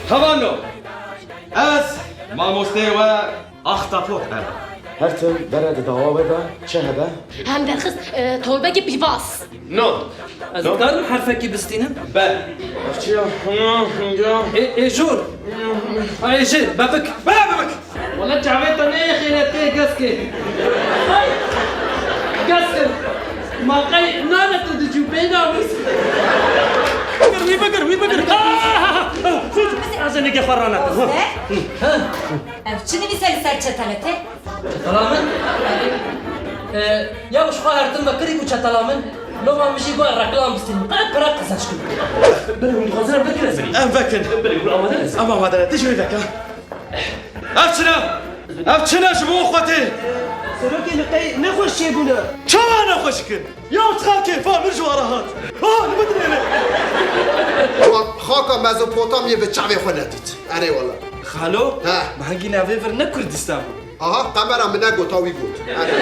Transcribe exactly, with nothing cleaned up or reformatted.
Hevano, ez mamosteyê we Ahtapot em. Her tim bere di dawa we de çi hebe? Hem derxist, e, torbekî pîvaz. No. Ez dikarim herfekî bistînim? Be. Çi ya? Ê, ê jor. Ha, ê jê, bebik. Be, bebik. Wala çavê te neyê xêretê geskê. Ay! Geskê. Ma qey nane tu di cûbeyna min. Bigir, wî bigir, wî bigir. Ha, ha, ha, ha. Ez ê nigê xwe rane. Ha. Ev çi nivîse li ser çetele te? Çetela min? E, ya ji xwe hertim vekirî bû çetela min. Loma min jî got reklam bistînim. Qe pere qezenç kim. Belê hûn dixwazin em vekir ez bî. Em vekin. Belê hûn amade ne. Em amade ne. Tijî veke. Ev çi ne? Ev çi ne ji bo xwetê? Serokê, li qey nexweş çêbûne. Çawa nexweş kin? Ya çiqa kêfa min ji we re hat. Ha, li min dinêre. Wan xaka Mezopotamyê bi çavê xwe nedît. Erê wala. Xalo, He. Bi hengî navê vir ne Kurdistan bû. Aha, qemera min negota wî got. Erê.